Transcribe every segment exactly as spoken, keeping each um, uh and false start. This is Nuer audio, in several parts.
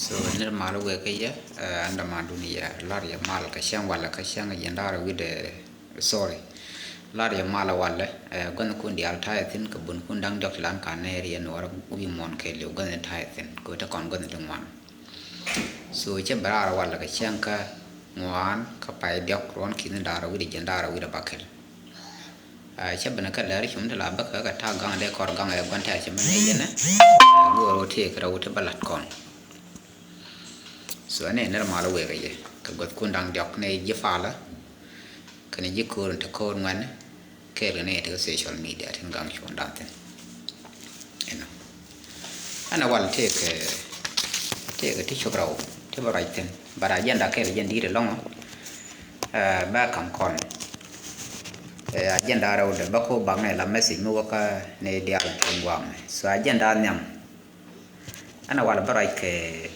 So nir mal wek kä yɛ, eh, andamandun yɛ lar yɛ mal kä cäŋ walɛ kä cäŋ jiɛn da̱rä wi̱dɛ, sorry. Lar yɛ mal walɛ, eh, gua̱n kun dial ta̱yɛ thi̱n kä bun kun da̱ŋ diɔk ti lan ka nɛɛr yɛ nuɔr wi̱i̱ muɔ̱n kɛ liw gua̱n ta̱yɛ thi̱n kɛ wä te kɔn gua̱n ti ŋuan. So cɛ bɛ raar walɛ kä cäŋ kä ŋuan kä pay diɔk ruɔ̱n ki̱n da̱rä wi̱dɛ jiɛn da̱rä wi̱dɛ bakɛl. Ah, cä ben kä lɛr cum ti la bä kä kä ta̱a̱ gaŋ dee kɔr gaŋ ɛ gua̱n tɛ̈r cɛ mɛ nɛy jɛnɛ. Ah, go̱o̱r wä tëëk rɛw ti bä la̱t kɔn. So ɛn ɛ nɛr mal wëë kɛ jɛ kɛ guäth kun da̱ŋ diɔk nɛy ji̱ palä. Kɛnɛ ji̱ ko̱o̱r in te ko̱o̱r ŋuɛn kɛɛl kɛ nɛy te kä social media tin gaŋ cuɔ̱ɔ̱ŋ da̱ŋ thi̱n. Ɛnɔ. Ɛn ɛ wal tëëkɛ, tëëkɛ ti cop rɛw ti bä ruac thi̱n. But agenda kɛl jɛn di̱i̱t ɛlɔ̱ŋ. Eh, bä ka̱m kɔn. Eh, agenda rɛw dee bä ko bak nɛ la message mi wäkä ni diaal ti guam. So agenda nhiam. Ɛn ɛ wal bä ruac kɛ,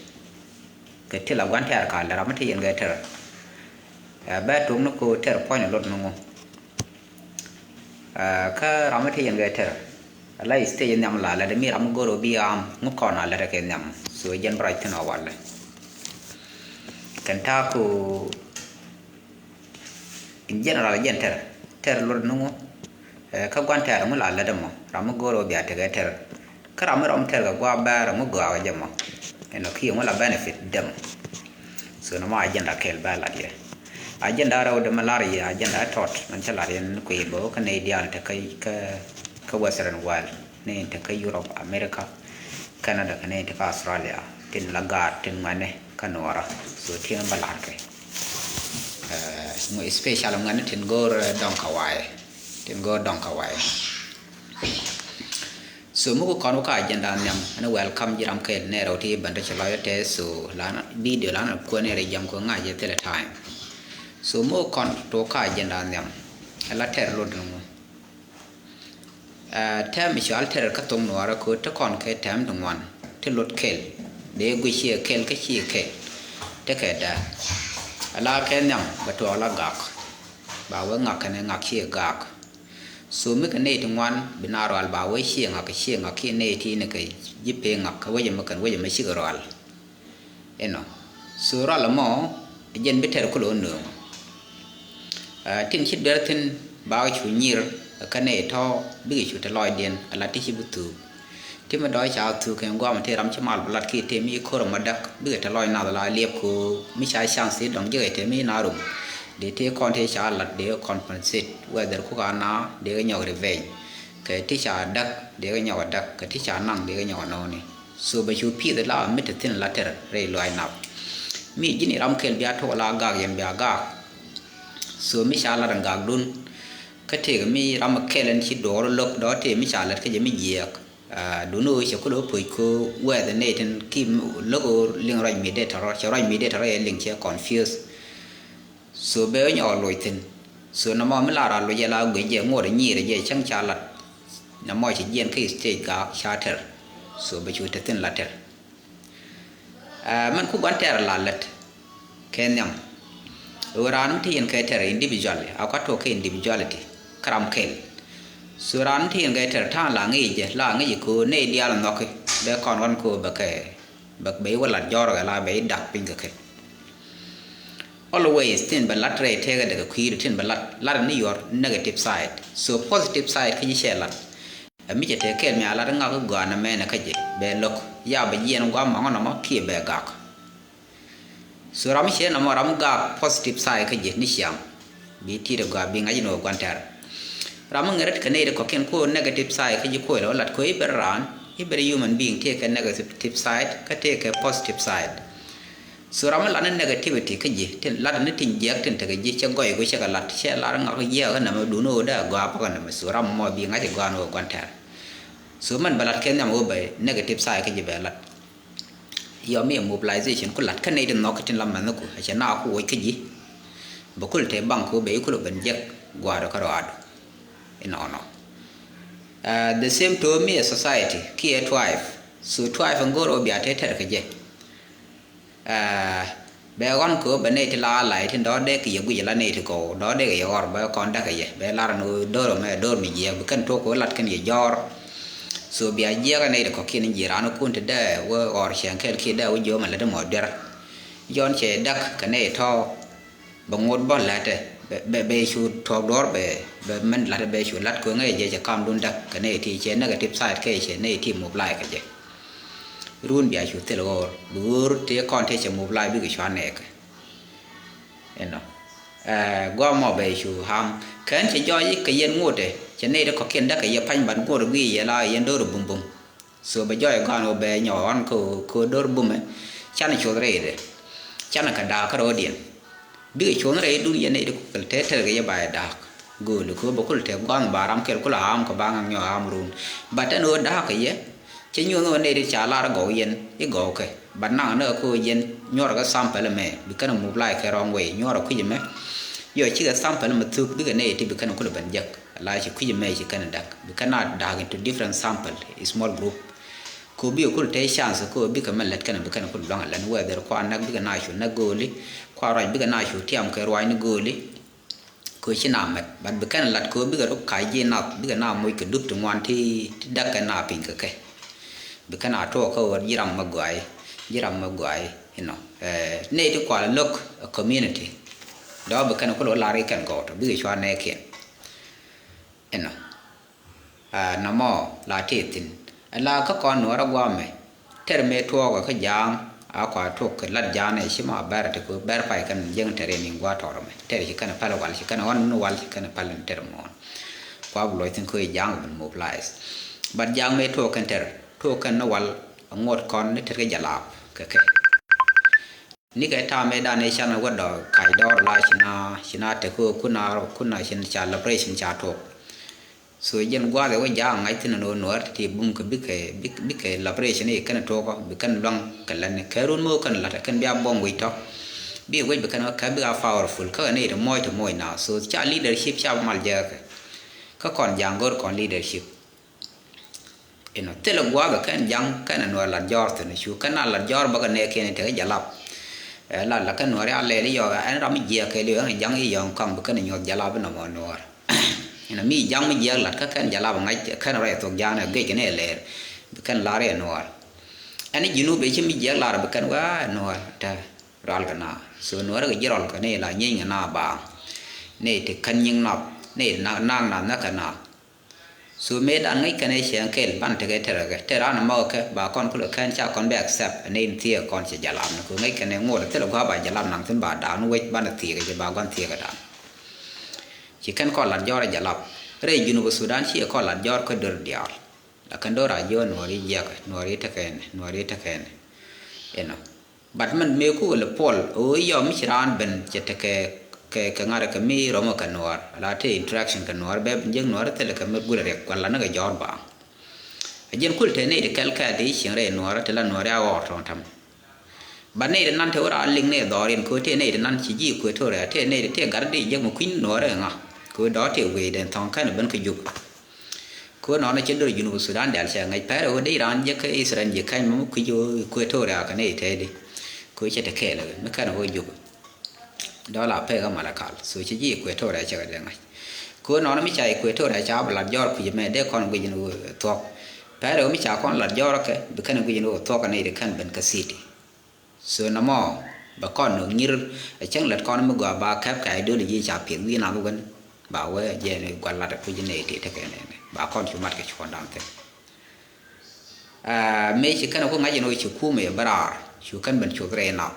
kɛ ti la gua̱n tɛɛr ka lɛ ram mi ti yɛn kɛ tɛr. Eh, bä tok ni ko tɛr puɔ̱ny lot ni ŋu. Ah, kä ram mi te yɛn kɛ tɛr. Ala stage nhiam la lɛ de mi ram mi go̱r ɔ bi am ŋu kɔn a lɛ de kɛ nhiam. So jɛn bɛ ruac thin ɔ walɛ. Kɛn ta̱a̱ ku in general jɛn tɛr. Tɛr lot ni ŋu. Eh, kä gua̱n tɛr ŋu la lɛ de mɔ. Ram mi go̱r ɔ bi a tekɛ tɛr. Kä ram mi rɔm tɛr kɛ gua̱a̱ bɛɛr ŋu gɔaa kɛ jɛ mɔ. Ɛnɔ kiɛ ŋu la benefit dɛ mɔ. So nɔmɔ agenda kɛl bɛ lat yɛ. Agenda rɛw dɛ mɛ lar yɛ agenda tɔt mɛn cä lar yɛ ni kui̱ bä kä nɛy diaal te kä, kä, kä Western world. Nɛy te kä Europe, America, Canada kɛ nɛy te kä Australia. Tin la gaat tin ŋuɛnɛ kä nuɔra. So tin bä lar kɛ. Eh, ŋu special ŋuɛnɛ tin go̱o̱r, eh, dɔŋ kä wa̱a̱ yɛ. Tin go̱o̱r dɔŋ kä wa̱a̱ yɛ. So mi ku kɔn wä ka agenda nhiam ɛn welcome ji̱ ram kɛɛl nɛ rɛw ti bɛn rɛ cɛ lɔc tɛ so lan video lan kuɛn rɛ jam ko ŋa̱c jɛ thilɛ time. So mi ku kɔn to ka agenda nhiam ɛ la tɛr lot ni ŋu. Eh, tɛm mi cual tɛr kä thok nuɔrɛ ko te kɔn kɛ tɛm ti ŋuan ti lot kɛl dee guic ciɛ kɛl kä ciɛ kɛl te kɛ dɛ. Ɛ la kɛ nhiam bɛ tuɔɔk la gak ba wee ŋak kɛnɛ ŋak ciɛ gak. So mi kɛ nɛy ti ŋuan bi na rual ba wee ciɛ ŋak kɛ ciɛ ŋak kiɛ nɛy ti ni kɛ ji̱ pee ŋak kɛ wecɛ mi kɛn wecɛ mi cikɛ rual. Inɔ. So rual mɔ jɛn bi tɛr kulɛ wä nööŋ. Ah, tin ci duer thin ba cu nyir kä nɛy tɔ̱ bikɛ cu te lɔcdiɛn ala ti ci bi thuuk. Ti mi dɔ̱ ca thuk kɛ guam ti ram ci mal bi lat ki ti mi ko̱r mɔ däk bikɛ te lɔc nath la liɛp ko mi ca chance ti dɔ̱ŋ ji̱ kɛ ti mi na rum. Dee ti kɔn ti ca lat dee compensate whether kuk a na dee kɛ nyɔk revenge. Kɛ ti ca däk dee kɛ nyɔk a däk kɛ ti ca naŋ dee kɛ nyɔk a nɔɔni. So bɛ cu pi̱i̱th la mi te thin la tɛr rɛy luac nath. Mi ji̱n iram kɛl bia tok la gak yɛn bia gak. So mi ca lat in gak dun. Kä tëëk mi ram kɛl in ci duɔɔr lo̱k dɔ̱ tëëk mi ca lat kä jɛ mi jiɛɛk. Ah, duni ɣöö cɛ kulɛ wä puc ko wɛɛth nɛy tin ki lo̱k ɣöö liŋ ruac mi dee tɔrɔ cɛ ruac mi dee tɔrɔ yɛ liŋ cɛ confuse. So bɛ wä nyɔk loc thi̱n. So nɔmɔ mi la raa loc yɛ la guic jɛ ŋuɔt nyir jɛ cäŋ ca lat. Nɔmɔ cɛ jiɛn kä stage gaak ca tɛr. So bɛ cu te thi̱n la tɛr. Ah, mɛn ku gua̱n tɛr la lät kɛ nhiam. Ɣöö raan mi te yɛn kɛ tɛr individually a kuat tuɔk kɛ individuality kä ram kɛl. So raan mi te yɛn kɛ tɛr ta̱a̱ŋ la ŋi̱i̱c jɛ la ŋi̱i̱c ko nɛy diaal nhɔki bɛ kɔn ɣɔn ko bɛ kɛ bɛ bɛ iwä lat jɔrkɛ la bɛ idak piny kɛ kɛ. Always tin bɛ lat rɛy tëëkɛ dɛkɛ kui̱du tin bɛ lat lat ni your negative side. So positive side kä ji̱ cɛ lat. Ɛ mi cɛ tëë kɛɛl mi a lat ŋak i̱ gɔaa nɛ mɛnɛ kä jɛ bɛ lo̱k ya bɛ jiɛn guam mɔŋä nɔmɔ kiɛ bɛ gak. So ram mi ciɛ nɔmɔ ram mi gak positive side kä jɛ ni ciaŋ. Bi ti̱i̱t ɛ gɔaa bi ŋa̱c ni wä gua̱n tɛr. Ram mi ŋɛr rit kɛ nɛy ri kɔ̱kiɛn kuɔ negative side kä ji̱ kuɔl ɛ wä lat kuɔ i̱ ber raan i̱ ber human being tëë kɛ negative side kä tëë kɛ positive side. So ram mi lat ni negativity kä ji̱ tin lat ni tin jiɛk tin tekɛ ji̱ cɛ gɔy guic cɛ kɛ lat cɛ lar ŋak jiɛk kä nɛmɛ duni wä dee a gɔaa pakä nɛmɛ so ram mɔ bi ŋa̱c ɛ gɔaa ni wä gua̱n tɛr. So mɛn bɛ lat kɛ nhiam wä bɛ negative side kä ji̱ bɛ lat. Yɔ mi mobilization ku lat kä nɛy ti nhɔk tin la mɛnh ku a cɛ na ku woc kä ji̱. Bɛ kul te bank ku bɛ i̱ kul ben jek gua̱a̱r kä rɔaadu. Inɔnɔ. Ah, the same to mi a society kiɛ tribe. So tribe in go̱r ɔ bia te tɛr kä jɛ. Ah, bɛ ɣɔn ko bɛ nɛy ti la alay tin dɔ̱r dee kɛ yɛ guic la nɛy ti kɔw dɔ̱r dee kɛ yɛ ɣɔr bɛ kɔn däk kɛ yɛ bɛ lar ni do̱r mɛ do̱r mi jiɛk bi kɛn tok ko lat kɛn yɛ jɔr. So bia jiɛk ɛ nɛy ti kɔ̱kiɛn in ji̱ raan kun ti dee wä ɣɔr cɛɛŋ kɛɛl kiɛ dee wä jiöm ɛ lät ɛmɔ duer. Jɔn cɛ däk kɛ nɛy tɔ̱ bɛ ŋot bä la̱tɛ bɛ, bɛ, bɛ cu tuɔɔk duɔ̱ɔ̱r bɛ, bɛ mɛn la̱tɛ bɛ cu la̱t kɛ ŋäc jɛ cɛ kamdun däk kɛ nɛy ti cɛ negative side kɛ cɛ nɛy ti mobilize kɛ jɛ. Run bia cu thil ɣöör bi ɣöör ti kɔn ti cɛ mobilize bikɛ cua nɛɛkɛ. Inɔ. Ɛ, guamɔ bɛ cu ham. Kɛn cɛ jɔɔc kɛ yɛn ŋotɛ. Cɛ nɛy ti kɔ̱kiɛn däkɛ yɛ pa̱ny ban ŋot guiy yɛ la yɛn do̱r bumbum. So bɛ jɔɔc gɔ̱a̱n wä bɛ nyɔk ɣɔn kɛ, kɛ do̱r bumɛ. Canɛ cuɔth rɛydɛ. Canɛ kɛ da̱a̱k kä ro̱o̱diɛn. Bikɛ cuɔth rɛydun yɛn nɛy ti kɔ̱kiɛn tɛtɛr kɛ yɛ ba yɛ da̱a̱k. Gööli kɛ ɣöö bɛ kul tɛk gua̱a̱th ba ram kɛl kul a am kɛ ba ŋa̱k nyɔk a am run. But ɛn ɣöö da̱a̱k kɛ yɛ. Cɛ nyuɔ̱th ɣöö nɛy ti ca lar gɔw yɛn i̱ gɔw kɛ. But naŋ ni ɣä kɛ ɣöö yɛn nyuɔrɛ kɛ sample ɛmɛ bi kɛn ɛ move like kɛ wrong way nyuɔrɛ kui̱c ɛmɛ. Yɔ cikɛ sample ɛmɛ thuk bikɛ nɛy ti bi kɛn ɛ kul ɛ ben jek. La ci kui̱c ɛmɛ ci kɛn ɛ däk bi kɛn a da̱a̱k into different sample, small group. Kɛ ɣöö bikɛ kul tɛy chance kɛ ɣöö bikɛ mɛ lät kɛn ɛ bi kɛn ɛ kul luaŋ ɛ lät ni whether kua näk bikɛ na cu näk gööli. Kua ruac bikɛ na cu tiam kɛ ruac ni gööli. Kɛ ɣöö ci na mɛt, but bi kɛn lat kɛ ɣöö bikɛ rɔ kac ji̱ nath, bikɛ na moc kɛ dup ti ŋuan ti, ti däk kɛ na piny kɛ kɛ. Bi kɛn a tuɔɔk kä ɣöö ji̱ ram mɛ gɔaayi, ji̱ ram mɛ gɔaayi, you know. Ɛ, nɛy ti kual lo̱k ɛ community. Dɔ̱ bi kɛn kulɛ lar i̱ kɛn gɔw tɔ, bikɛ cua nɛɛkiɛn. You know. Aa, nɔmɔ la tëë thi̱n. Ala kä kɔn nuɔrä guamɛ. Tɛr mëë tuɔɔkä kä ja̱a̱ŋ, a kua tuɔk kɛ lat ja̱a̱ŋ ɛ ci ma bɛr ti ku bɛr pay kɛn jiäŋ tɛr in in gua̱a̱ tɔrɔ mɛ. Tɛr ci kɛn päl wal ci kɛn ɣɔn ni wal ci kɛn päl in tɛr muɔ̱ɔ̱n. Kua bi luɔc thi̱n kä ja̱a̱ŋ bin mobilize. But ja̱a̱ŋ mëë tuɔɔk kɛn tɛr, tuɔɔk kɛn ni wal ŋuɔt kɔn ni tɛr kɛ jalap kɛ kɛ. Nikɛ ta̱a̱ mëë dan i̱ can wä dɔ̱ kac dɔɔr la ci na, ci na tek kä kuna, kuna cin ca liberation ca tuɔk. So jɛn gua̱a̱th ɛ wä ja̱a̱ŋ ŋa̱c thi̱n ɛn ɣöö nuäär ti bum kɛ bikɛ, bik-, bikɛ liberation i̱ kɛn tuɔkä bi kɛn luaŋ kɛ lɛn kɛ run mi wä kɛn la̱t kɛn bia buɔ̱m wi̱c tɔ̱. Bi wec bi kɛn wä kɛ bik a powerful kä ni ti muɔc ti muɔc na. So ca leadership ca mal jɛ kɛ. Kä kɔn ja̱a̱ŋ go̱r kɔn leadership. Inɔ thilɛ gua̱a̱th kɛn ja̱ŋ kɛn ɛ nuɔr lat jɔr thi̱n cu kɛn a lat jɔr bä kɛ nɛɛkiɛn tekɛ jalap. Ɛ lat la kɛn nuɔr ya lɛl i̱ yɔɔk ɛn ram mi jiɛɛk kɛɛliw ɛn ja̱ŋ i̱ yɔɔk kaŋ bi kɛn ɛ nyuɔth jalap inɔ mɔ nuɔr. Inɔ mi ja̱ŋ mi jiɛɛk lat kä kɛn jalap ŋa̱c kɛn rɔy thok ja̱a̱n ɛ gec kɛn ɛ lɛɛr bi kɛn lar ɛ nuɔr. Ɛn i̱ ji̱n wä bɛ ci mi jiɛɛk lar bi kɛn wä ɛ nuɔr tɛ rɔal kɛ na. So nuɔr kɛ ji̱ rɔl kɛ ni la nyieeny kɛ na baaŋ. Ni ti kän nyiŋ nath ni naŋ nath näk kɛ na. So mëë dan ŋäc kɛn ɛ cɛ kɛl ban tekɛ tɛrɛ kɛ tɛrɛ an mɔk kɛ ba kɔn kulɛ kɛn ca kɔn bɛ accept ni in thiee kɔn cɛ jalap ni ko ŋäc kɛn ɛ ŋot thilɛ gua ba jalap naŋ thin ba daak ni wec ban thiee kɛ jɛ ba guan thiee kɛ daak. Ci kɛn kɔn lat jɔr ɛ jalap rɛy Junub Sudan ci kɔn lat jɔr kä dör diaal. Lakin dör a jiɔ nuɔri jiɛkɛ nuɔri tekɛn nuɔri tekɛn. Inɔ. But mɛn mëë kukɛ lɛ puɔl ɣöö yɔ mi ci raan ben cɛ tekɛ kɛ, kɛ ŋa̱rɛ kɛ mi rɔmɔ kɛ nuɔɔr ala tëë interaction kɛ nuɔɔr bɛ ben jiäk nuɔɔr thilɛ kɛ mi gulɛ riɛk kuan la ni kɛ jɔɔr baaŋ. A jiɛn kul tëë nɛy ti kɛl kɛɛl ti ci cieŋ rɛy nuɔɔr ti la nuɔɔr ya ɣɔɔr tɔ̱ŋ tɛm. But nɛy ti nan tëë wä raan liŋ nɛy dhɔriɛn kɛ ɣöö tëë nɛy ti nan ci ji̱ Equatoria tëë nɛy ti tëë gat di jiäk mi kui̱n nuɔɔr ɛ ŋa kɛ ɣöö dɔ̱ tëë wecdɛn thɔ̱ŋ kɛn ben kä Juk. Kɛ ɣöö nɔnɔ cɛ dör Junub Sudan dial cɛ ŋäc pɛr ɣöö dee raan jek kä Israel ji̱ kɛny mɛ mi kui̱c ɣöö Equatoria kɛ nɛy tɛɛdi. Kɛ ɣöö cɛ te kɛɛl ɣöö mi kɛn ɣöö Juk. Dɔla pek kä Malakal. So cɛ ji̱ Equatoria cɛ kɛ dee ŋa̱c. Kɛ ɣöö nɔnɔ mi ca Equatoria ca bi lat jɔɔr kui̱c mɛ dee kɔn guic ni ɣöö thuɔ̱k. Pɛr ɣöö mi ca kɔn lat jɔɔr kɛ bi kɛn guic ni ɣöö thuɔ̱k kɛ nɛy ti kɛn ben kä city. So nɔmɔ bɛ kɔn nööŋ nyir ɛ cäŋ lät kɔn mi gɔaa ba kɛp kɛ ideology ca piɛth wi̱i̱ nath wän ba wee jɛ ni gua̱l lat ɛ puc nɛy ti tekɛ nɛnɛ ba kɔn cu mat kɛ cuɔ̱ɔ̱ŋ da̱ŋ thi̱n. Aa, mëë ci kɛn ku ŋa̱c ɛn ɣöö ci kumɛ bä raar cu kɛn ben cuth rɛy nath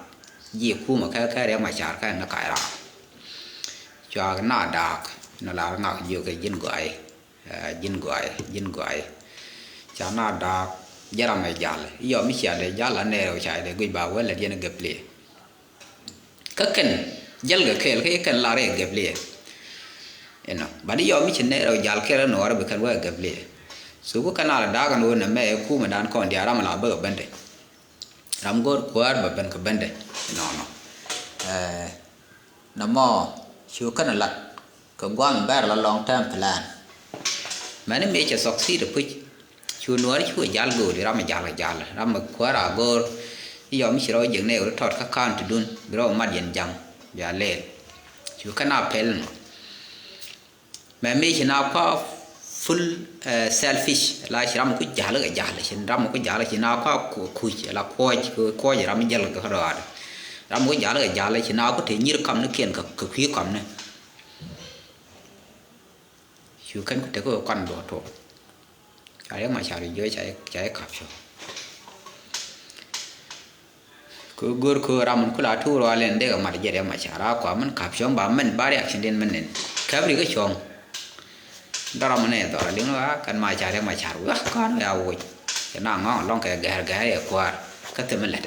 ji̱ kumɛ kɛ kɛ Riɛk Macar kɛ ni kac raar. Cua na daak ni lar ŋak jiök kɛ ji̱n gɔaayi. Ɛ, ji̱n gɔaayi, ji̱n gɔaayi. Ca na daak jɛ ram ɛ jal. Yɔ mi cia dee jal anɛ rɛw ca dee guic ba wä lät yɛn gɛp liɛ. Kä kɛn jäl kɛ kɛɛl kä kɛn lar ɛ gɛp liɛ. Inɔ. Bat yɔ mi ci nɛ rɛw jal kɛɛl nuɔɔr bi kɛn wä gɛp liɛ. So ku kɛn al daak ɛn wä nɛ mɛ kumɛ dan kɔn diaal ram la bä kɛ bendɛ. Ram go̱o̱r kuäär bɛ ben kɛ bendɛ. Inɔnɔ. Ɛ, nɔmɔ cu kɛn lat kɛ guam bɛr la long term plan. Mɛni mëë cɛ succeed puc cu nuɔɔri cu jal go̱o̱ri ram jal jal ram kuäär a go̱o̱r. Yɔm ci rɔ jek ne ri tɔt kä county dun bi rɔ mat yɛn jam bia leel. Cu kɛn a pɛl nɔ. Mɛ mi ci na kua full, eh, selfish, la ci ram ku ja̱l kɛ ja̱l, ci ram ku ja̱l ci na ku kuc la kuɔc, kuɔc ram jäl kɛ rɔɔd. Ram ku ja̱l kɛ ja̱l ci na ku te nyir kam ni kiɛn kɛ kui̱ kam ni. Cu kɛn ku tek kɛ kuan duɔ̱ɔ̱r tuɔɔk. Ca Riɛk Macar jiök ca, ca kap cɔ. Kɛ go̱r kɛ ram min kula tuur rual in dee kɛ mat jɛ Riɛk Macar a kua min kap cɔŋ ba min ba reaction din min nin. Kap ri kä cɔŋ. Dɔ̱ ram min nɛ dhɔr liŋ a kɛn Macar Riɛk Macar wek kɔn wek a woc. Cɛ na ŋɔŋ lɔŋ kɛ gɛr gɛr yɛ kuaar. Kä thim mi lɛt.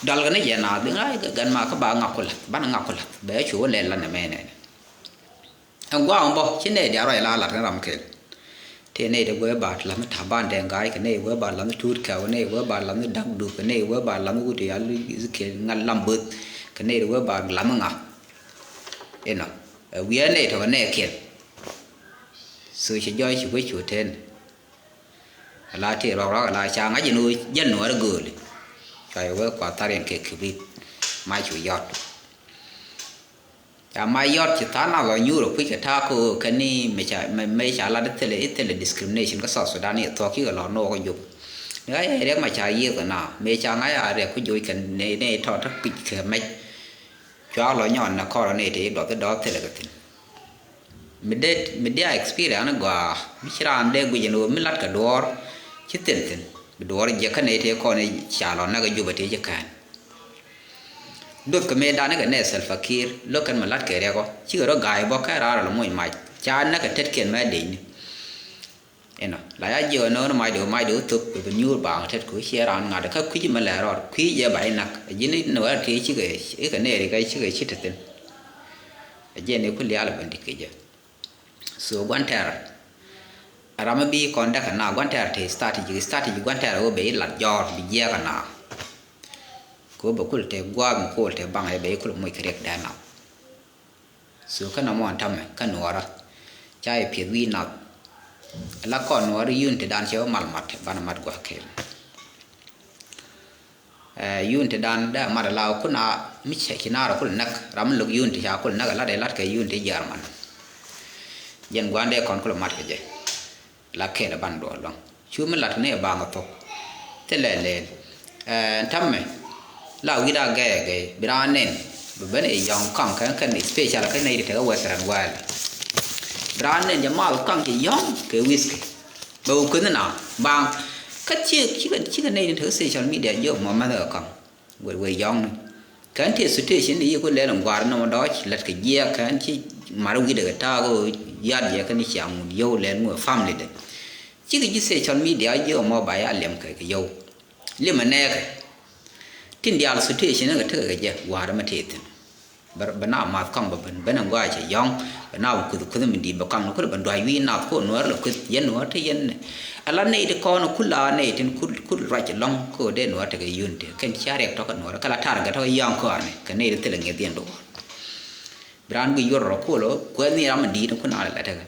Dɔl kɛ ni jɛ na dhiŋ a gɛn ma kä ba ŋak ku lath, ban ŋak ku lath. Bɛ cu wä lɛ lan nɛ mɛ nɛ. Ɛn gua̱a̱k ɛn bä ci nɛy diaal ruac la lat kɛn ram kɛl. Tëë nɛy ti wee ba la̱th ni Taban Dɛŋ Ga̱a̱c, kɛ nɛy wee ba la̱th ni Tuut Kɛw, kɛ nɛy wee ba la̱th ni Dak Dup, kɛ nɛy wee ba la̱th ni Wut Yal Ezekiel Ŋa̱t Lam Böth, kɛ nɛy wee ba la̱th ni ŋa. Inɔ ɛ wi̱i̱ ɛ nɛy tɔ̱ kɛ nɛy kiɛn. So ci jɔɔc ci wee cu tɛn. Ala tëë ruak ruak ala ca ŋa̱c in wee jäl nuɔɔr gööli. Cua yɛ wee kua thar in kɛ kibrit. Ma cu yɔt. Ca ma yɔt ci tha̱a̱ŋ na lɔ nyuur ɛ kui̱ kɛ ta̱a̱ kä ɣöö kɛn ni mëë ca, mëë, mëë ca lat i̱ thilɛ, i̱ thilɛ discrimination kä South Sudan i̱ thuɔ̱k kikɛ lɔ no̱o̱k kä Juba. Ni ɣa̱c ɛ Riɛk Macar yiëëth ɛ na mëë ca ŋa̱c a Riɛk ku joc kɛ ni, ni tɔ̱, tɔ̱ pic kɛ mɛc. Cua lɔ nyɔɔn nɛ kɔr ni ti duɔth i̱ dɔɔth thilɛ kɛ thi̱n. Mi dee, mi dee a experience ni gɔaa mi ci raan dee guic ni ɣöö mi lat kɛ duɔɔr ci thil thi̱n. Bi duɔɔr jiɛk kä ni ti kɔn i̱ ca lɔ näk kä Juba ti ci kään. Duɔth kɛ mëëdan kɛ nɛy Salva Kiir lo̱k kɛn mi la̱t kɛ Riɛk ɔ cikɛ rɔ ga̱a̱c bä kɛ raar lɔ moc mac ca näk kɛ tetkiɛn mɛ dec ni. Inɔ la ya jiɛk ɛnɔɔni mac do̱, mac do̱ thop kɛ bi nyuur baaŋ tet kɛ wä ciɛ raan ŋa̱t kä kui̱c mɛ lɛ rɔɔd kui̱c jɛ ba inäk. Ji̱n inɔ wä ti cikɛ ikɛ nɛy ri kɛ cikɛ ci te thi̱n. Ɛ jiɛn iku lial ben dit kɛ jɛ. So gua̱n tɛr ram mi bi kɔn däk kɛ na gua̱n tɛr te strategy, strategy gua̱n tɛr ɣöö bɛ ilat jɔɔr bi jiɛk kɛ na. Kɛ ɣöö bɛ kul te gua̱a̱th mi kol te baŋ ɛ bɛ ikul moc kɛ riɛk dɛn nath. So kä nɔmɔ ɛn tämɛ kä nuɔɔrä ca yɛ piɛth wi̱i̱ nath. La kɔn nuɔɔrä yun te dan cɛ wä mal mat banɛ mat gua̱a̱th kɛɛl. Ɛ, unity dan dee mat ala kun a mi cɛ ci naar kul näk ram mi lo̱k unity ca kul näk a lat ɛ lat kɛ unity German. Jɛn gua̱n dee kɔn kul mat kɛ jɛ. La kɛl ban duɔl lɔŋ cu mi lat ni ɛ baŋ thok. Thilɛ lɛl. Ɛ, tämɛ la wi̱i̱ da gɛɛ gɛɛ bi raan nɛn bi ben ɛ yɔ̱ŋ kaŋ kɛn kɛn special kɛn nɛy ti tekɛ Western world. Bi raan nɛn jɛ mal kaŋ ci yɔ̱ŋ kɛ whisky. Bɛ wä kueth ni na baŋ kä cikɛ cikɛ nɛy ni tekɛ social media jiök mɔ mɛnh kɛ kaŋ. Wee wee yɔŋni kɛn tëë situation ni yi ku lɛl in gua̱a̱r nɔmɔ dɔɔc lät kɛ jiɛɛk kɛn ci mar wi̱dɛ kɛ ta̱a̱ kɛ ɣöö ya̱t jɛ kɛn ci aŋun yio̱w lɛl ŋuɛ family dɛ. Cikɛ ji̱ social media jiök mɔ ba ya liɛm kɛ kɛ yio̱w. Liɛm ɛ nɛɛkɛ tin diaal situation ni kɛ tekɛ kɛ jɛ gua̱a̱r ɛmɛ tëë thi̱n. Bɛ, bɛ na math kɔŋ bɛ ben ben ɛn gɔaa cɛ yɔ̱ŋ. Bɛ na bɛ kuth kuth mi di̱i̱t bɛ kaŋ ni kul bɛ duac wi̱i̱ nath ko nuɔ̱ɔ̱r lɛ kuth yɛn nuɔ̱ɔ̱r te yɛn ni. Ala nɛy ti kɔn kula nɛy tin kul kul ruac lɔ̱ŋ ko dee nuɔ̱ɔ̱r tekɛ yun ti kɛn cia riɛk tɔ̱ kɛ nuɔ̱ɔ̱r kɛ la target tɔ̱ kɛ yɔ̱ŋ kɔaani kɛ nɛy ti thilɛ ŋi̱eth yɛn duɔ̱ɔ̱r. Bi raan guic yuɔr rɔ kol ɔ kuɛth ni ram mi di̱i̱t ni kun a lɛ lɛ tekɛ.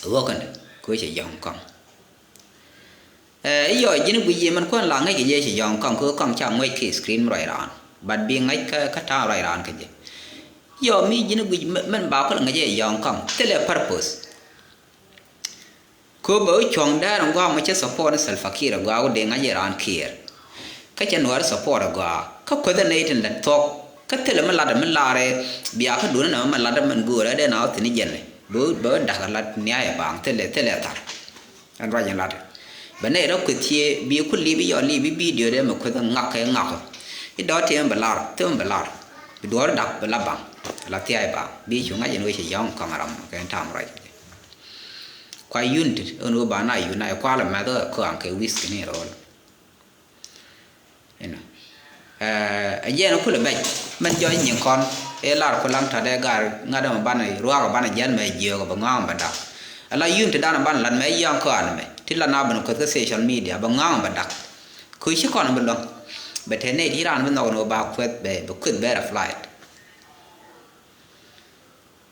Ɣöö kɛn ko cɛ yɔ̱ŋ kɔŋ. Ɛ, iyɔ ji̱n guic yɛ mɛn kuɛn la ŋäc kɛ jɛ ci yɔ̱ŋ kaŋ kä kaŋ ca ŋuɛc kɛ screen mi ruac raan. But bi ŋäc kä, kä ta̱a̱ ruac raan kɛ jɛ. Iyɔ mi ji̱n guic mɛ-, mɛn ba kul ŋäc jɛ yɔ̱ŋ kaŋ. Thilɛ purpose. Kä bɛ wä cuɔ̱ŋ dɛɛr in gua̱a̱k mɛ cɛ support ni Salva Kiir in gua̱a̱k wä dee ŋa̱c i̱ raan Kiir. Kä cɛ nuɔɔri support in gua̱a̱k kä kueth in nɛy tin lät thuɔ̱k kä thilɛ mi lat in mi lar ɛ bia kä duundä nɛ mi lat in min göörä dee na wä thi̱n i̱ jɛn ɛ bɛ wä, bɛ wä da̱k in lat nia̱a̱c in baaŋ thilɛ, thilɛ thar. Ɛn ruac in lat bɛ nɛy rɔ kueth cie bi ku li̱p i̱ yɔ li̱p i̱ bidio dee mɛ kueth in ŋak kɛ ŋak. I̱ dɔ̱r tiɛm bɛ lar, tiɛm bɛ lar. Bi duɔɔri da̱k bɛ la baŋ la thia̱a̱c baaŋ bi cu ŋa̱c in wee cɛ yɔ̱ŋ kɔŋ ram kɛ in ta̱a̱m ruac. Kua unity ɛn ɣöö ba na unite kualɛ mɛth ɛ kɔaŋ kɛ wi̱th kɛ ni rɔɔl. Inɔ ɛ jiɛn kulɛ bɛc mɛn jɔc nyin kɔn ɛ lar ku laŋ ta̱t ɛ gar ŋa̱t ɛmɛ banɛ ruaak ɛ banɛ jiɛn mɛ jiöök ɛ bɛ ŋɔaŋ bɛ dak. Ala unity dan ɛ banɛ lat mɛ yɔ̱ŋ kɔaŋ mɛ ti la na ben kueth kä social media bɛ ŋɔaŋ bɛ dak. Kɛ ci kɔn bi luäŋ bɛ te nɛy ti raan bi nhɔk ni wä ba kueth bɛ, bɛ kueth bɛ rɛ flight.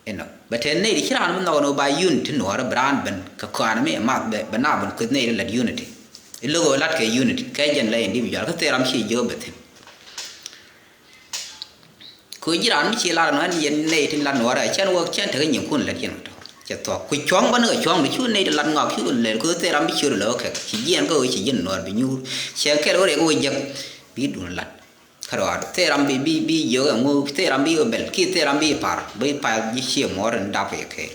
Inɔ bɛ te nɛy ti ci raan mi nhɔk ni wä ba unity nuɔɔrä bi raan ben kɛ kɔaani mi ɛ math bɛ, bɛ na ben kueth nɛy ti lät unity. I̱ lo̱k ɣöö lat kɛ unity kɛ jɛn lɛ individual kä thil ram ci jiöp bɛ thi̱n. Kɛ ɣöö ji̱ raan mi ci lar ɛnɔ ɛn yɛn nɛy ti lat nuɔɔrä cɛn wä cɛn tekɛ nyinkun lät yɛn kɛ tɔ. Cɛ thuɔ̱k ku cuɔ̱ŋ bä ni kɛ cuɔ̱ŋ di cu nɛy ti lat ŋɔak cu kɛ lɛl kɛ thil ram bi ciöt lɛ wä kɛk ci jiɛn kä ɣöö ci ji̱n nuɔɔr bi nyuur. Cɛ kɛl ɣöö riɛk wä jek bi duun lat. Kä rɔɔd thil ram bi bi bi jiök ɛŋu thil ram bi wä bɛl ki thil ram bi par bi par ji̱ cie muɔɔr in dap kɛ kɛɛl.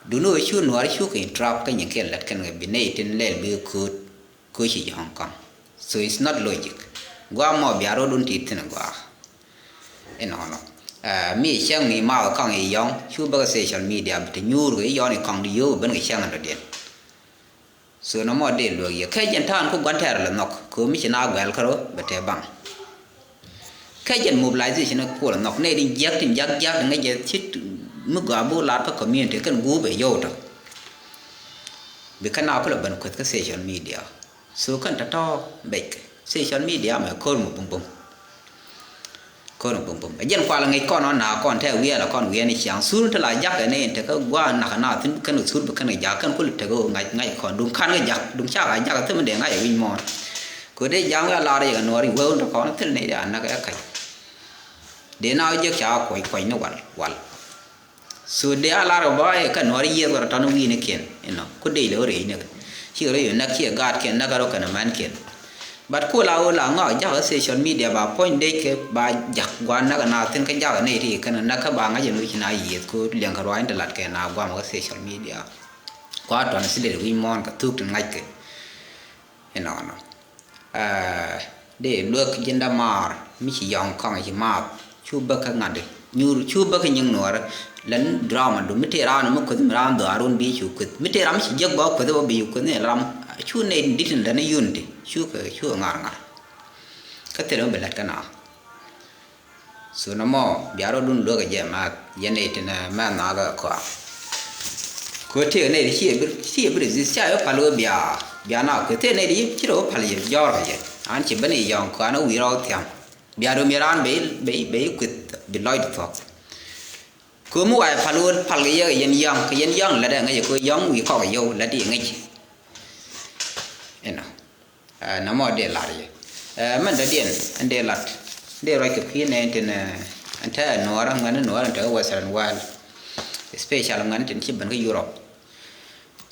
Duni ɣöö cu nuɔɔr cu kɛ interrupt kä nyin kɛl lät kɛn kɛ bi nɛy tin lɛl bi kööt. Kööc ci jɔ̱ɔ̱ŋ kɔn. So it's not logic. Gua̱a̱ mɔ bia rot wun tit thi̱n gua̱a̱. Inɔnɔ. Mi cäŋ mi math kɔŋ i̱ yɔ̱ŋ cu bäkɛ social media bi te nyuur kɛ i̱ yɔ̱ɔ̱n i̱ kɔŋ di yio̱w ben kɛ cäŋ in dɔ̱diɛn. So nɔmɔ dee luäk yɛ kɛ jɛn ta̱a̱n ku gua̱n tɛɛr lɛ nhɔk kɛ mi ci na guɛl kärɔ bɛ te baŋ. Kä jɛn mobilization kuɔl nhɔk nɛy tin jiäk tin jiäk jiäk ŋäc jɛ ci mi gɔaa bi lar kä community kɛn gup ɛ yɔw tɔ. Bi kɛn a kulɛ ben kueth kä social media. So kɛn tɔ̱tɔ̱ bec kɛ social media mɛ ko̱r mɔ bum bum. Ko̱r mɔ bum bum. Ɛ jɛn kual ŋäc kɔn ɔn na kɔn tɛ wiɛl ɛ kɔn wiɛl ni ciaŋ sur ti la jak ɛ ni in tekä gua̱a̱ nak na thin kɛn sur bi kɛn jak kɛn kulɛ tekä ŋa̱c ŋa̱c kɔn duŋ kan ŋäc jak duŋ cak a jak thim dee ŋa̱c ɛ wi̱ny mɔɔn. Kɛ dee ja̱a̱ŋ wä a lar yɛ kɛ nuɔɔr i̱ wee wun tɔ kɔn thil nɛy dee a näk ɛ kac. Dee na wä jiäk ca kuɔc kuɔc ni wal wal. So dee a lar kɛ bä ɛ kɛ nuɔɔr i̱ yiëth wä rɔ tɔn wi̱i̱ ni kiɛn inɔ ku dee lɛ wä rɛy ni kɛ. Cikɛ rɔ yɔ näk ciɛ gaat kiɛn näk kɛ rɔ kɛn mɛn kiɛn. But ku la wä la ŋɔak ja̱k kä social media ba puɔ̱ny dee kɛ ba ja̱k gua̱n näk kɛ na thin kä ja̱k kɛ nɛy ti kɛn näk kä ba ŋa̱c ɛn wi̱c na yiëth ku liɛŋ kɛ ruac in te lat kɛ na guam kä social media. Kua tuan si dee wi̱i̱ muɔ̱ɔ̱n kɛ thuk tin ŋa̱c kɛ. Inɔnɔ. Dee luäk ji̱n dämaar mi ci yɔ̱ŋ kɔŋ ci maath cu bäk kä ŋa̱t nyuur cu bäk kä nyiŋ nuɔɔr. Lɛn drama du mi tëë raan mi kueth mi raan dhɔaar wun bi cu kueth mi tëë ram mi ci jiäk bä kueth bä bi cu kueth ni ram cu nɛy di̱t in lɛn unity cu kɛ cu kɛ ŋa̱r ŋa̱r. Kä thilɛ mi bi lät kä na. So nɔmɔ bia rɔɔdun luäk ɛ jɛ math yɛn ɛ tin mɛ nhɔakɛ kɔaa. Kɛ tëë nɛy ti ci ɛ bi resist ca yɛ pal wee bia bia na kɛ tëë nɛy ti ci rɔ wee pal yɛ jɔɔr kɛ yɛ an ci ben i̱ yɔ̱ɔ̱ŋ kɔaa ni wi̱i̱ rɔɔk thia̱ŋ. Bia rɔ mi raan bɛ bɛ bɛ kueth bi lɔc di thuɔ̱k. Kɛ mi wa yɛ pal wee pal kɛ yɛ kɛ yɛn yɔ̱ɔ̱ŋ kɛ yɛn yɔ̱ɔ̱ŋ lät ɛ ŋäc kɛ yɔ̱ɔ̱ŋ wi̱i̱ kɔk ɛ yɔw lät i̱ ŋäc. Inɔ. Nɔmɔ dee lar yɛ mɛn dɔ̱diɛn ɛn dee lat dee ruac kɛ kui̱ nɛn tin ɛn te nuɔɔrä ŋuɛn nuɔɔrä ɛn te western world. Special ŋuɛn tin ci ben kä Europe.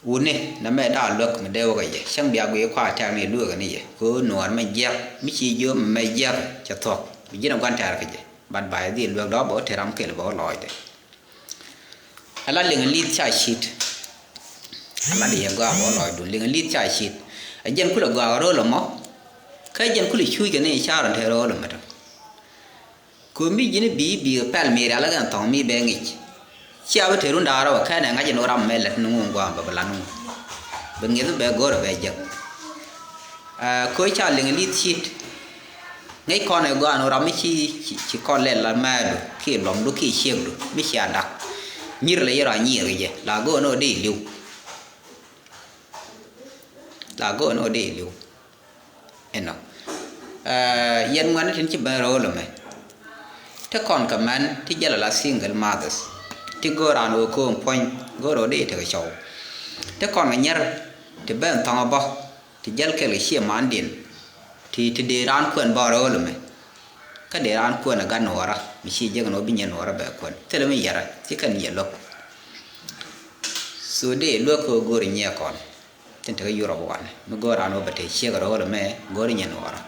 Wuni nɛ mɛ daal luäk mi dee wä kɛ yɛ cäŋ bia guiy kua tɛ̈r ni luäk ni yɛ kɛ nuɔɔr mɛ jiɛk mi ci jiö mɛ jiɛk cɛ thuɔ̱k bi ji̱n a gua̱n tɛ̈r kɛ jɛ. But ba yɛ dhil luäk dɔ̱ bä wä te ram kɛl bä wä lɔɔcdɛ. Ala liŋ li̱th ca cit. Ala di yɛ gɔaa bä lɔcdun liŋ li̱th ca cit. Ɛ jɛn kulɛ gɔaa ro̱l ɛmɔ. Kä jɛn kulɛ cuc kɛ ni car ɛn te ro̱l ɛmɔ tɔ. Kɛ mi ji̱n bi bi pɛl mi rial kɛn thɔŋ mi bɛ ŋic. Cia bi te run da̱a̱r ɛ wä kɛn ɛ ŋa̱c ɛn wä ram mɛ lät ni ŋuŋ gɔaa bɛ bi lan ŋuŋ. Bɛ ŋi̱th bɛ go̱r ɛ bɛ jek. Kɛ ca liŋ li̱th cit. Ŋäc kɔn ɛ gɔaa ni ram mi ci ci kɔn lɛl la mɛɛdu ki luɔmdu ki ciekdu mi cia dak. Nyir lɛ yɛr a nyiir kɛ jɛ la go̱o̱n ɔ dee li̱w. La go̱o̱n ɔ dee li̱w. Inɔ. Yɛn ŋuɛn tin ci ben ro̱o̱l ɛmɛ. Ti kɔn kɛ mɛn ti jɛl ala single mothers. Ti go̱o̱r an ɣöö ko̱o̱m puɔ̱ny go̱o̱r ɣöö dee tekɛ cɔw. Ti kɔn kɛ nyɛr ti ben thɔŋ ɛ bä. Ti jäl kɛl kɛ ciɛ mandiɛn ti ti dee raan kuɛn bä rɔɔl ɛmɛ. Kä dee raan kuɛn ɛ gat nuɔɔrä mi ci jek ɛn ɣöö bi nyɛ nuɔɔrä bɛ kuɛn thilɛ mi yɛrɛ ci kɛn yɛ lo̱k. So dee luäk kɛ ɣöö go̱o̱ri nyiɛ kɔn tin tekɛ Europe wanɛ mi go̱o̱r raan ɣöö bɛ te ciek rɔɔl ɛmɛ go̱o̱ri nyɛ nuɔɔrä.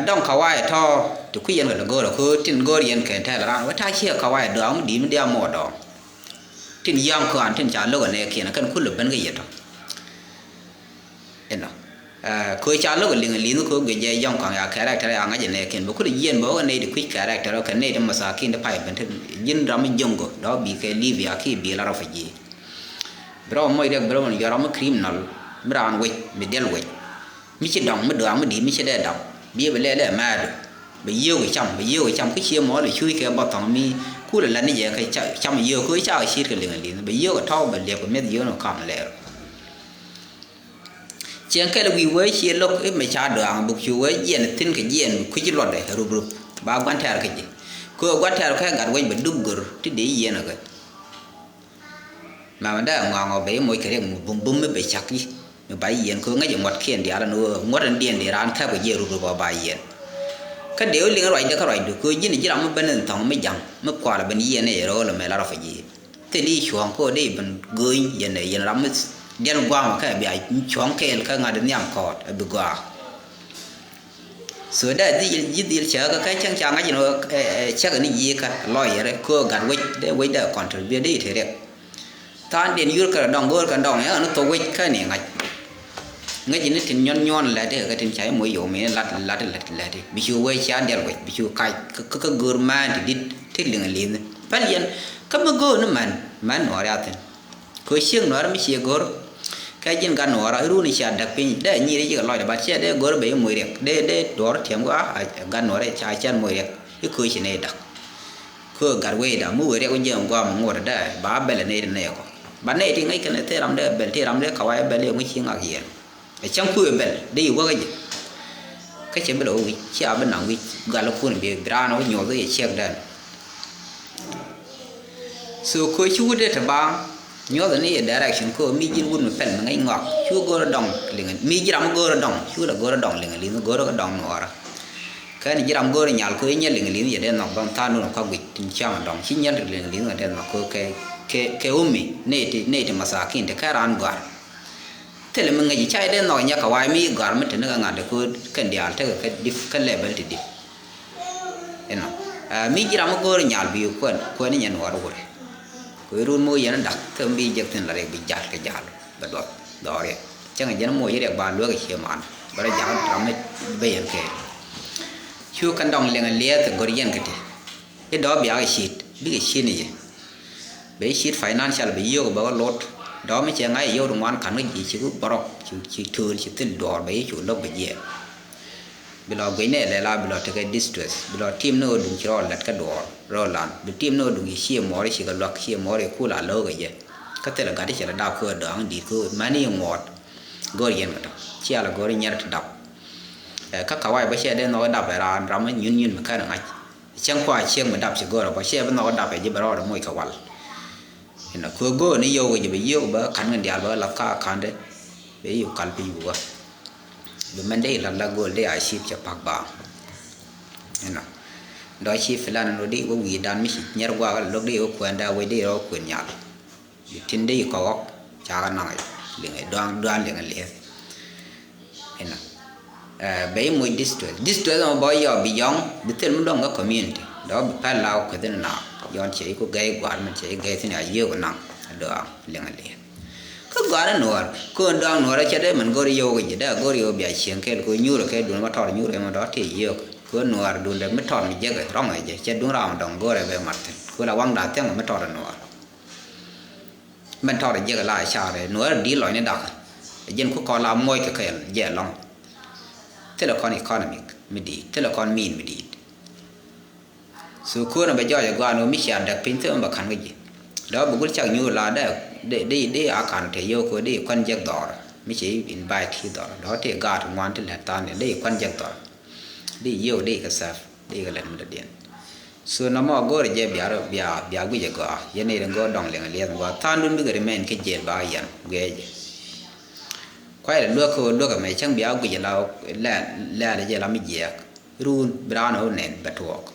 Dɔŋ kawaayɛ tɔ̱ ti kui̱ yɛn kɛ lɛ go̱o̱rä kɛ ɣöö tin go̱o̱r yɛn kɛn tɛl raan wä ta̱a̱ ciek kawaayɛ dɔaŋ mi di̱i̱t mi diaa mɔ dɔɔŋ. Tin yɔ̱ŋ kɔaŋ tin ca lo̱k ɛ nɛɛkiɛn kɛn kulɛ ben kɛ yɛ tɔ. Inɔ. Kɛ ca lo̱k ɛ liŋ ɛ li̱nh kɛ guic jɛ yɔ̱ŋ kɔaŋ ya character ya ŋa̱c ɛ nɛɛkiɛn bɛ kulɛ jiɛn bɛ wä kɛ nɛy ti kui̱c character kɛ nɛy ti masakin ti pay ben ti ji̱n ram mi jo̱ŋ gɔ dɔ̱ bi kɛ Libya ki bi la refugee. Bi rɔ moc riɛk bi rɔ jɔ̱ ram mi criminal mi raan wec mi diɛl wec. Mi ci dɔŋ mi dɔaŋ mi di̱i̱t mi ci dee dɔŋ bi bi lɛl ɛ mɛɛdu. Bɛ yio̱o̱k cam bɛ yio̱o̱k cam kä cie mɔɔl ɛ cuuc kɛ bɔthɔŋ mi kulɛ lat ni jɛ kɛ cam yio̱o̱k kä ca kɛ ciet kɛ liŋ liŋ bɛ yio̱o̱k ɛ tɔ̱w bɛ liɛp kɛ mi̱eth yio̱o̱k ni ka̱m lɛɛr. Cieŋ kɛl wi̱i̱ wee cie lo̱k i̱ mɛ ca dɔaŋ buk cu wee jiɛn thi̱n kɛ jiɛn kui̱ci luɔtdɛ rup rup ba gua̱n tɛ̈r kɛ ji̱. Kɛ gua̱n tɛ̈r kɛ gat wec bɛ dup gör ti dee yieen ɛ kɛ. Mamɛ dee ŋɔaŋɔ bɛ i̱ moc kɛ riɛk mi bum bum mi bɛ cak i̱ mi ba i̱ yiɛn kɛ ɣöö ŋäc i̱ ŋuɔ̱tkiɛn diaal ɛn ɣöö ŋuɔ̱t ɛn diɛn dee raan käp kɛ jiɛn rut rut bɛ ba yiɛn. Kä dee wä liŋ ruacdɛ kä ruacdu kɛ ɣöö ji̱n ji̱ ram mi ben in thɔ̱ŋ mi ja̱ŋ mi kualɛ ben yiɛn i̱ röölä mɛ la rɔ fɛ ji̱. Thil i̱ cuɔ̱ɔ̱ŋ kä ɣöö dee ben gööny yɛn ɛ yɛn ram mi diɛl gua̱a̱mɛ kä bia cuɔ̱ɔ̱ŋ kɛɛl kä ŋa̱t nhiam kɔɔt ɛ bi gɔaa. So dee ji̱ dhil, ji̱ dhil cäkä kä cäŋ ca ŋa̱c in ɣöö, ɛ, ɛ, cäkä ni ji̱ kä lɔyɛr kä gat wec dee wec dee contribute dee te riɛk. Tha̱a̱ŋ diɛn yur kɛ dɔŋ go̱o̱r kɛ dɔŋ yɛ ɣän thok wec kä ni ŋa̱c. Ŋäc ni tin nyuɔn nyuɔn lɛt i̱ kɛ tin ca i̱ moc yom i̱ lat lat lɛt lɛt i̱ bi cu wec ca diɛl wec bi cu kac kä, kä, kä go̱o̱r mään ti di̱t ti liŋ li̱n. Päl yɛn kä mi go̱o̱r ni män, män nuɔɔr ya thi̱n. Kɛ ciek nuɔɔr mi cie go̱r kɛ ji̱n gat nuɔɔr a run i̱ cia däk piny dee nyir i̱ cikɛ lɔcdɛ bat ciɛ dee go̱r ben i̱ moc riɛk dee dee duɔɔr tiɛm kɛ a gat nuɔɔr i̱ ca cɛn moc riɛk i̱ köö ci nɛy da̱k. Köö gat wecda mi wee riɛk wä jiɛn guam ŋuɔ̱t dee ba bɛl nɛy ti nɛy kɔ ba nɛy ti ŋäc kɛn thil ram dee bɛl ti ram dee kɛ wa i̱ bɛl i̱ ŋui̱ ci ŋak yɛn. Ɛ cäŋ kuëë bɛl dee i̱ wäk ɛ jɛ. Kä cɛ bi lɛ wä wi̱c cia bi naŋ wi̱c gal kun bi bi raan wä nyuɔth i̱ ciɛk dɛn. So kɛ ci wut dee te baaŋ nyuɔth ni yɛ direction kɛ mi ji̱n wut mi pɛl mi ŋäc ŋɔak cu go̱o̱r dɔŋ liŋ mi ji̱ ram go̱o̱r dɔŋ cu lɛ go̱o̱r dɔŋ liŋ liŋ go̱o̱r dɔŋ nuɔɔrä. Kɛn ji̱ ram go̱o̱r nyal kɛ nyɛ liŋ liŋ yɛ dee nhɔk bäŋ tha̱a̱ŋ nunɛ kɔak guic tin cam dɔŋ ci nyɛl liŋ liŋ dee nhɔk kɛ kɛ kɛ umi nɛy ti nɛy ti masakin ti kɛ raan gɔ̱a̱r. Thilɛ mi ŋäc ca dee nhɔk nyɛ kɛ wa̱a̱ mi gɔ̱a̱r mi te ni kɛ ŋa̱t kɛ kɛ diaal tekɛ kɛ dip kɛ level ti dip. Inɔ mi ji̱ ram mi go̱o̱r nyal bi kuɛn kuɛn nyɛ nuɔɔr wurɛ. Kuɛ run mi wä yɛn dak thil mi bi jek thin la rɛk bi jal kɛ jal bɛ duɔth dhɔriɛ. Cäŋ jɛn moc rɛk ba luek cie man bɛ rɔ jak ram mi bɛ yɛn kɛ. Cu kɛn dɔŋ liŋ liɛth go̱r yɛn kɛ ti. I̱ dɔɔ biak i̱ cit bikɛ cit ni jɛ. Bɛ i̱ cit financial bɛ yio̱k bɛ kɛ lot dɔɔ mi cɛ ŋa̱c i̱ yio̱k ti ŋuan ka̱n kä ji̱ ci ku bɔrɔk ci tööl ci thil duɔɔr bɛ i̱ cu lo̱k bɛ jiɛɛl. Bi lɔ guic nɛ lɛl a bi lɔ tekɛ distress bi lɔ tim ni ɣä duŋ ci rɔɔl lɛt kä duɔɔr rɔɔl lan bi tim ni ɣä duŋ ci ciɛ muɔɔr ci kɛ luak ciɛ muɔɔr i̱ kul a lo̱o̱k ɛ jɛ. Kä thilɛ gat i̱ cɛ lɛ dap kä ɣä dɔ̱a̱ŋ di̱i̱t kä mani i̱ ŋuɔɔt go̱r yɛn kɛ tɔ. Cialɛ go̱r i̱ nyɛr ti dap. Ɛ kä kawac bä ciɛ dee nhɔk i̱ dap ɛ raan ram mi nyun nyun mi kän ɛ ŋa̱c. Cäŋ kua ciek mi dap ci go̱r ɛ bä ciɛ bi nhɔk i̱ dap ɛ ji̱ bɛ rɔɔd ɛ moc kɛ wal. Inɔ kuɛ go̱o̱r ni yio̱w kɛ ji̱ bɛ yio̱w bä ka̱n kɛ diaal bä lath ka ka̱ndɛ. Bɛ yio̱w kal piny bɛ wä. Bi mɛn dee ilat la go̱o̱l dee a ciip cɛ pak baaŋ. Inɔ dɔ̱ ciip filan in wä dee wä wi̱i̱dan mi ci nyɛr guakä lo̱k dee wä kuɛn daa wec dee rɔ kuɛn nyal. Bi tin dee kɔk ɣɔk cakɛ naŋ liŋɛ duaŋ duaŋ liŋɛ liɛth. Inɔ bɛ i̱ moc distress distress mɔ bɔ yɔ bi yɔŋ bi thil mi dɔŋ kä community dɔ̱ bi pɛl la wä kueth in na. Yɔn cɛ i̱ ku gɛy gua̱a̱r min cɛ i̱ gɛy thin a yio̱k naŋ a duaŋ liŋɛ liɛth. Kä gɔaa ni nuɔɔr kön dɔaŋ nuɔɔr cɛ dee min go̱r yio̱w kɛ ji̱ dee go̱r yio̱w bia cieŋ kɛɛl kɛ nyuur kɛ duun ma tɔr nyuur ɛmɔ dɔ̱ tëë yio̱k. Kön nuɔɔr duundɛ mi tɔr mi jekɛ rɔ̱ŋ ɛ jɛ cɛ duun ram dɔ̱ŋ go̱r ɛ bɛ mat thi̱n kön la waŋda thiäŋ mi tɔr ɛ nuɔɔr. Min tɔr ɛ jekɛ la ɛ car ɛ nuɔɔr ɛ di̱i̱t lɔcni dakä. Ɛ ji̱n ku kɔn la muɔc kɛ kɛɛl jɛ ɛlɔ̱ŋ. Thilɛ kɔn economic mi di̱i̱t thilɛ kɔn min mi di̱i̱t. So köönä bɛ jɔɔc ɛ gɔaa ni ɣöö mi cia däk piny thil mɛ bɛ ka̱n kä ji̱. Dɔ̱ bi gul cak nyuur la dee dee dee a ka̱n te yio̱w kɛ dee kuan jek dhɔr mi ci invite ci dhɔr dɔ̱ tëë gaat ŋuan ti lät than dee kuan jek dhɔr. Dee yio̱w dee kɛ sɛf dee kɛ lät mi dɔ̱diɛn. So nɔmɔ go̱o̱rɛ jɛ bia rɔ bia bia guic ɛ gɔaa yɛn i̱ rin go̱o̱r dɔŋ liŋ liɛth gɔaa thandun bikɛ remain kä jel ba yɛn guiɛ jɛ. Kuay lɛ luäk kä ɣöö luäk ɛmɛ cäŋ bia guic ɛ la lɛl lɛl jɛ la mi jiɛɛk. Run bi raan ɣöö nɛn bɛ tuɔɔk.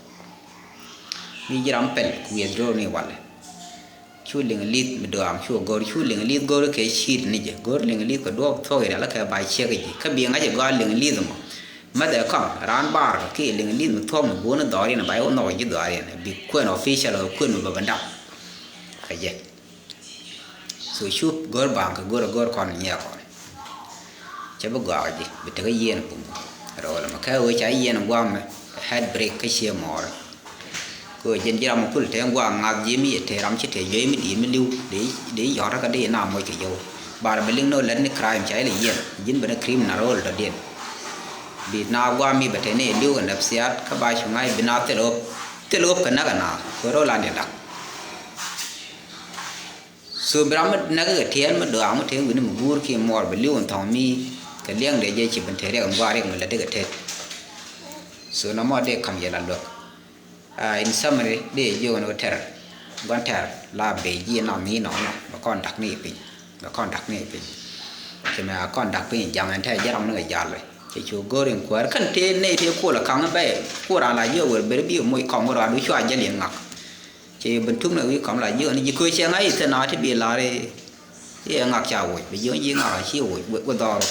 Mi ji̱ ram pɛl ku wiɛth röör ni walɛ. Cu liŋ li̱th mi dɔaŋ cu go̱r cu liŋ li̱th go̱r kɛ ci̱i̱t ni jɛ go̱r liŋ li̱th kɛ duɔɔk thuɔk irial kɛ ba ciek ji̱ kä bi ŋa̱c ɛ gɔaa liŋ li̱th mɔ. Mäthɛ kɔŋ raan bar ki liŋ li̱th mi thuɔk mi buɔ̱n dhɔriɛn ba iwä nhɔk ji̱ dhɔriɛn bi kuɛn official kɛ kuɛn mi bä bä dap. Kɛ jɛ. So cup go̱r ba̱a̱ŋ kɛ go̱r go̱r kɔn nyiɛ kɔn. Cɛ bi gɔaa ji̱ bi tekä yieen bum. Rɔɔl mɛ kɛ wee ca yieen guam mɛ head break kä cie mɔɔr. Kɛ wee jɛn ji̱ ram kul te guam ŋath ji̱ mi yɛ te ram ci te juey mi di̱i̱t mi li̱w dee yɔ̱t kä dee na moc kɛ yio̱w. Bar bi liŋ ni wä lät ni crime ca ilɛ yieen ji̱n ben ni criminal rɔɔl dɔ̱diɛn. Bi na guam mi bɛ te ni li̱w kɛ nɛp siat kä ba cu ŋa̱c bi na thil ɣöp thil ɣöp kɛ näk ɛ na kɛ rɔɔl an yɛ dak. So bi ram mi näk kɛ tiɛɛl mi dɔaŋ mi te wi̱ni mi guur ki muɔɔr bi li̱w in thɔŋ mi kɛ liɛŋ dee jɛ ci bin te riɛk in gua̱a̱r riɛk mi lät dikɛ tet. So nɔmɔ dee ka̱m yɛ la luäk. In summary dee jiök in wä tɛr gua̱n tɛr la bee ji̱ in nɔm ni nɔmɔ bɛ kɔn da̱k ni piny bɛ kɔn da̱k ni piny. Ci mɛ a kɔn da̱k piny jaŋ in tɛ jɛ ram ni kɛ jal. Cɛ cu go̱r in kuäär kän tëë nɛy tëë kuɔl ɛ kaŋ bɛy kuɔr an la jiök wër ber bi moc kɔm wä rɔaadu cua jäl yɛn ŋak. Cɛ ben tuk ni wi̱i̱ kɔm la jiök ni ji̱ köö cɛ ŋa̱c i̱ thil na ti bi lar i̱ ɛ ŋak ca woc bi jiök ji̱ ŋak a ci woc wä dhɔr.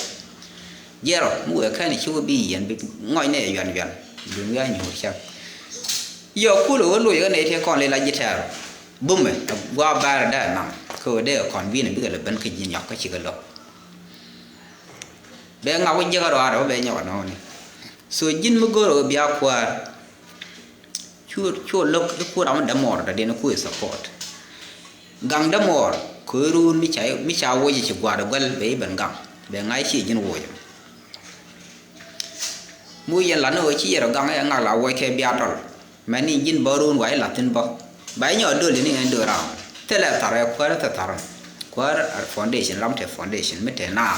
Jiɛrɔ mi wëë kɛn i̱ ci wä bi yɛn bi ŋɔc nɛy ɛ yuan yuan. Dun wi̱i̱ a nyuur cäŋ. Yɔ kulɛ wä loc ɣä nɛy tëë kɔn lɛ la ji̱ tɛɛr. Bumɛ ɛ gua̱a̱ bɛɛr dee nam kä wä dee kɔn bi̱n bikɛ lɛ ben kä ji̱ nyɔk kä cikɛ lo̱k. Bɛ ŋak wä jiäk a rɔaar ɛ wä bɛ nyɔk a nɔɔni. So ji̱n mi go̱r ɛ wä bia kuäär. Cu cu lo̱k i̱ ku ram mi dämuɔɔr dɔ̱diɛn i̱ ku i̱ support. Gaŋ dämuɔɔr kɛ ɣöö ruun mi ca mi ca woc i̱ ci gua̱a̱r ɛ guäl bɛ i̱ ben gaŋ bɛ ŋa̱c ci ji̱n woc. Mu yɛn lat ni ɣöö ci yɛr ɔ gaŋ ɛ ŋak la woc kɛ bia tɔl. Mɛn ni ji̱n bä ruun wa i̱ la̱thi̱n bä ba i̱ nyɔk döl ni ɣän döl ram. Thilɛ thar ɛ kuäär ɛ thil thar. Kuäär ɛ foundation ram te foundation mi te naar.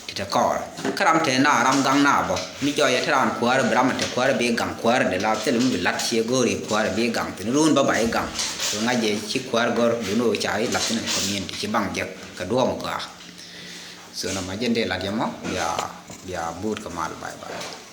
Ti te kɔɔr kä ram te naar ram gaŋ naar bä mi jɔyɛ te raan kuäär bi ram te kuäär bi gaŋ kuäär de la thil mi bi lat ciɛ go̱o̱ri kuäär bi gaŋ thin ruun bä ba i̱ gaŋ. Kɛ ŋa̱c jɛ ci kuäär gɔ̱r duni ɣöö ca i̱ la̱thi̱n ɛ community ci baŋ jek kɛ duɔ̱ɔ̱m gɔaa. So na ma jɛn dee lat yɛ mɔ bia bia buut kɛ mal bye bye.